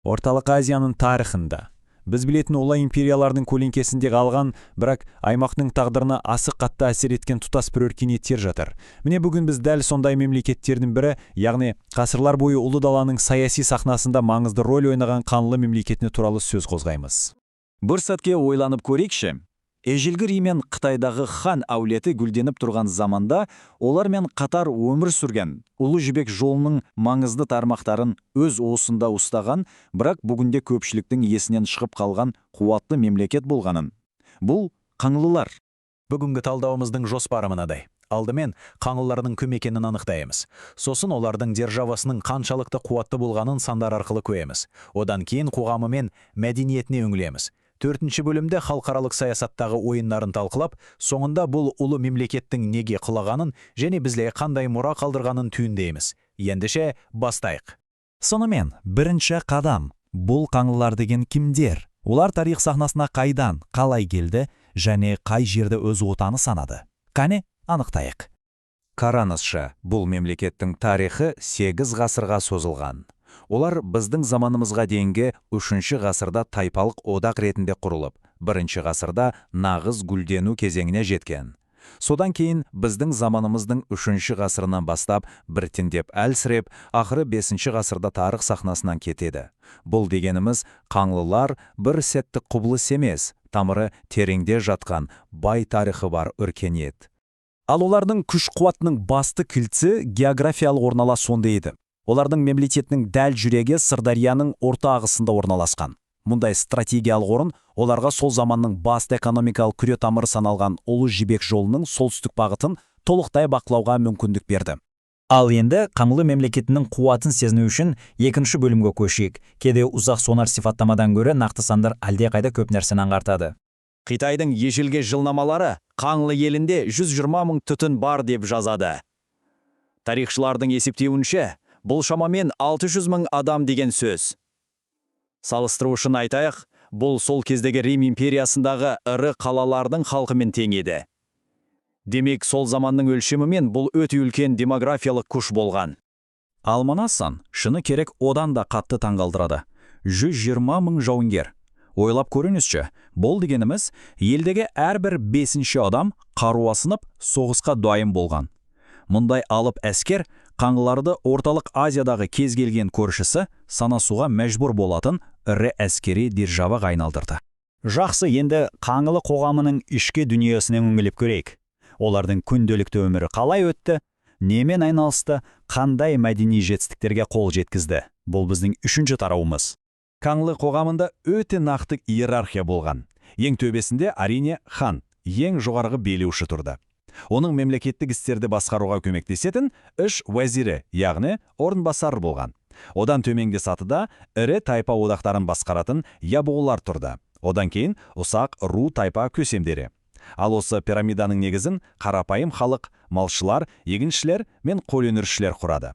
Орталық Азияның тарихында біз білетін ұлы империялардың көлеңкесінде қалған, бірақ аймақтың тағдырына аса қатты әсер еткен тұтас бір өркениеттер жатыр. Міне, бүгін біз дәл сондай мемлекеттердің бірі, яғни ғасырлар бойы Ұлы даланың саяси сахнасында маңызды роль ойнаған Қаңлы мемлекетіне туралы сөз қозғаймыз. Бір сәтке ойланып көрейікші. Ежелгі Рим мен Қытайдағы хан әулеті гүлденіп тұрған заманда олармен қатар өмір сүрген, Ұлы Жібек жолының маңызды тармақтарын өз уысында ұстаған, бірақ бүгінде көпшіліктің есінен шығып қалған қуатты мемлекет болғанын. Бұл – қаңлылар. Бүгінгі талдауымыздың жоспары мынадай. Алдымен қаңлылардың кім екенін анықтаймыз. Сосын олардың державасының қаншалықты қуатты болғанын сандар арқылы көреміз. Одан кейін қоғамы мен мәдениетіне үңілеміз. Төртінші бөлімде халықаралық саясаттағы ойындарын талқылап, соңында бұл ұлы мемлекеттің неге құлағанын және бізге қандай мұра қалдырғанын түйіндейміз. Ендеше, бастайық. Сонымен, бірінші қадам. Бұл қаңлылар деген кімдер? Олар тарих сахнасына қайдан, қалай келді және қай жерді өз отаны санады? Қане, анықтайық. Қараңызшы, бұл мемлекеттің тарихы 8 ғасырға созылған. Олар біздің заманымызға дейінгі 3 ғасырда тайпалық одақ ретінде құрылып, 1 ғасырда нағыз гүлдену кезеңіне жеткен. Содан кейін біздің заманымыздың 3 ғасырынан бастап біртіндеп әлсіреп, ақыры 5 ғасырда тарих сахнасынан кетеді. Бұл дегеніміз, қаңлылар бір сәттік құбылыс емес, тамыры тереңде жатқан бай тарихы бар өркениет. Ал олардың күш-қуатының басты кілті географиялық орналасуында еді. Олардың мемлекетінің дәл жүрегі Сырдарияның орта ағысында орналасқан. Мұндай стратегиялық орын оларға сол заманның басты экономикалық күре тамыры саналған Ұлы Жібек жолының солтүстік бағытын толықтай бақылауға мүмкіндік берді. Ал енді Қаңлы мемлекетінің қуатын сезіну үшін екінші бөлімге көшейік. Кейде ұзақ сонар сипаттамадан гөрі нақты сандар әлдеқайда көп нәрсені аңғартады. Қытайдың ежелгі жылнамалары Қаңлы елінде 120 мың түтін бар деп жазады. Тарихшылардың есептеуінше, бұл шамамен 600 мың адам деген сөз. Салыстыру үшін айтайық, бұл сол кездегі Рим империясындағы ірі қалалардың халқымен тең еді. Демек, сол заманның өлшемімен бұл өте үлкен демографиялық күш болған. Ал мына сан, шыны керек, одан да қатты таңғалдырады. 120 мың жауынгер. Ойлап көріңізші, бұл дегеніміз, елдегі әрбір бесінші адам қару асынып, соғысқа дайын болған. Мұндай алып әскер қаңлыларды Орталық Азиядағы кез келген көршісі санасуға мәжбүр болатын ірі әскери державаға айналдырды. Жақсы, енді Қаңлы қоғамының ішкі дүниесіне үңіліп көрейік. Олардың күнделікті өмірі қалай өтті, немен айналысты, қандай мәдени жетістіктерге қол жеткізді? Бұл біздің үшінші тарауымыз. Қаңлы қоғамында өте нақты иерархия болған. Ең төбесінде, әрине, хан, ең жоғарғы билеуші тұрды. Оның мемлекеттік істерді басқаруға көмектесетін үш уәзірі, яғни орынбасары болған. Одан төменгі сатыда ірі тайпа одақтарын басқаратын ябғулар тұрды. Одан кейін ұсақ ру, тайпа көсемдері. Ал осы пирамиданың негізін қарапайым халық, малшылар, егіншілер мен қолөнершілер құрады.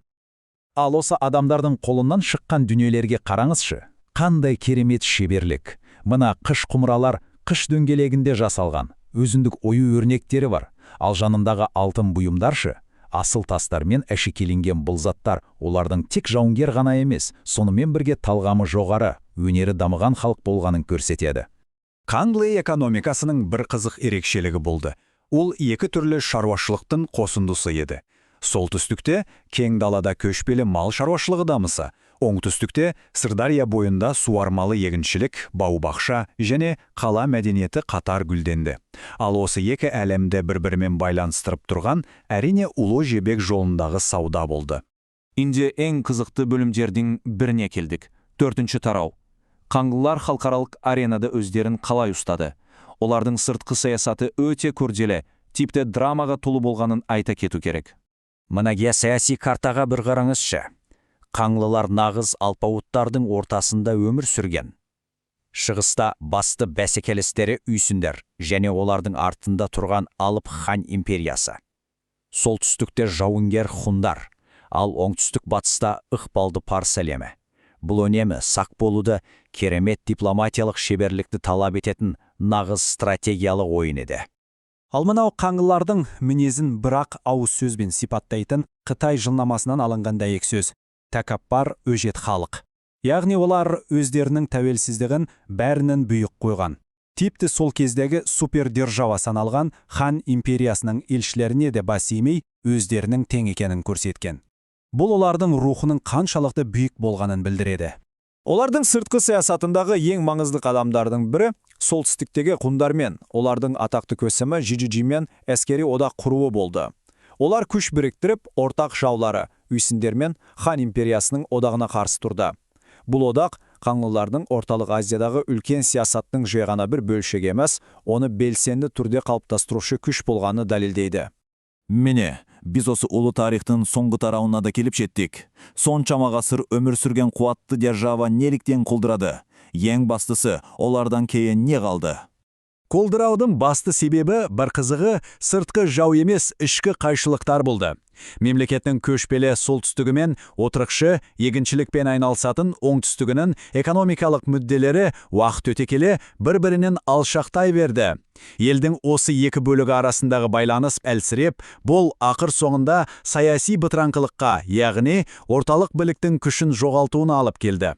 Ал осы адамдардың қолынан шыққан дүниелерге қараңызшы. Қандай керемет шеберлік. Мына қыш құмыралар қыш дөңгелегінде жасалған. Өзіндік ою өрнектері бар. Ал жанындағы алтын бұйымдаршы, асыл тастармен әшекейленген бұл заттар олардың тек жауынгер ғана емес, сонымен бірге талғамы жоғары, өнері дамыған халық болғанын көрсетеді. Қаңлы экономикасының бір қызық ерекшелігі болды. Ол екі түрлі шаруашылықтың қосындысы еді. Солтүстікте кең далада көшпелі мал шаруашылығы дамыса, оңтүстікте Сырдария бойында суармалы егіншілік, бау-бақша және қала мәдениеті қатар гүлденді. Ал осы екі әлемді бір-бірімен байланыстырып тұрған, әрине, Ұлы Жібек жолындағы сауда болды. Енді ең қызықты бөлімдердің біріне келдік. Төртінші тарау. Қаңлылар халықаралық аренада өздерін қалай ұстады? Олардың сыртқы саясаты өте күрделі, тіпті драмаға толы болғанын айта кету керек. Мына геосаяси картаға бір қараңызшы. Қаңлылар нағыз алпауыттардың ортасында өмір сүрген. Шығыста басты бәсекелестері үйсіндер және олардың артында тұрған алып Хань империясы. Солтүстікте жауынгер хундар, ал оңтүстік батыста ықпалды парсы әлемі. Бұл үнемі сақ болуды, керемет дипломатиялық шеберлікті талап ететін нағыз стратегиялық ойын еді. Ал мынау қаңлылардың мінезін бір-ақ ауыз сөзбен сипаттайтын Қытай жылнамасынан алынған дәйек сөз: тәкаппар, өжет халық. Яғни олар өздерінің тәуелсіздігін бәрінен биік қойған. Тіпті сол кездегі супердержава саналған Хан империясының елшілеріне де бас имей, өздерінің тең екенін көрсеткен. Бұл олардың рухының қаншалықты биік болғанын білдіреді. Олардың сыртқы саясатындағы ең маңызды қадамдардың бірі солтүстіктегі ғұндармен, олардың атақты көсемі Жижижимен әскери одақ құруы болды. Олар күш біріктіріп, ортақ жаулары үйсіндермен Хан империясының одағына қарсы тұрды. Бұл одақ қаңлылардың Орталық Азиядағы үлкен саясаттың жай ғана бір бөлшегі емес, оны белсенді түрде қалыптастырушы күш болғаны дәлелдейді. Міне, біз осы ұлы тарихтың соңғы тарауына да келіп жеттік. Соншама ғасыр өмір сүрген қуатты держава неліктен құлдырады? Ең бастысы, олардан кейін не қалды? Құлдыраудың басты себебі, бір қызығы, сыртқы жау емес, ішкі қайшылықтар болды. Мемлекеттің көшпелі солтүстігі мен отырықшы, егіншілікпен айналысатын оңтүстігінің экономикалық мүдделері уақыт өте келе бір-бірінен алшақтай берді. Елдің осы екі бөлігі арасындағы байланыс әлсіреп, бұл ақыр соңында саяси бытыраңқылыққа, яғни орталық биліктің күшін жоғалтуына алып келді.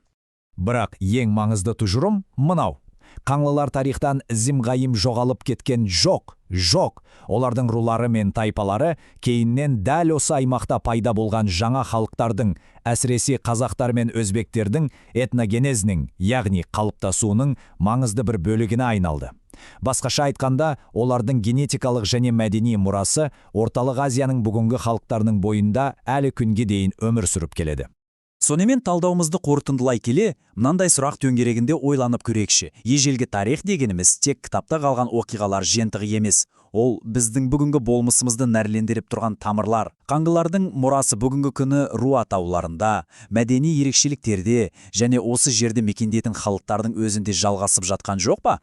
Бірақ ең маңызды тұжырым мынау. Қаңлылар тарихтан зімғайым жоғалып кеткен жоқ, жоқ. Олардың рулары мен тайпалары кейіннен дәл осы аймақта пайда болған жаңа халықтардың, әсіресе қазақтар мен өзбектердің этногенезінің, яғни қалыптасуының маңызды бір бөлігіне айналды. Басқаша айтқанда, олардың генетикалық және мәдени мұрасы Орталық Азияның бүгінгі халықтарының бойында әлі күнге дейін өмір сүріп келеді. Сонымен, талдауымызды қорытындылай келе, мынандай сұрақ төңірегінде ойланып көрейікші. Ежелгі тарих дегеніміз тек кітапта қалған оқиғалар жиынтығы емес. Ол біздің бүгінгі болмысымызды нәрлендіріп тұрған тамырлар. Қаңлылардың мұрасы бүгінгі күні ру атауларында, мәдени ерекшеліктерде және осы жерді мекендейтін халықтардың өзінде жалғасып жатқан жоқ па?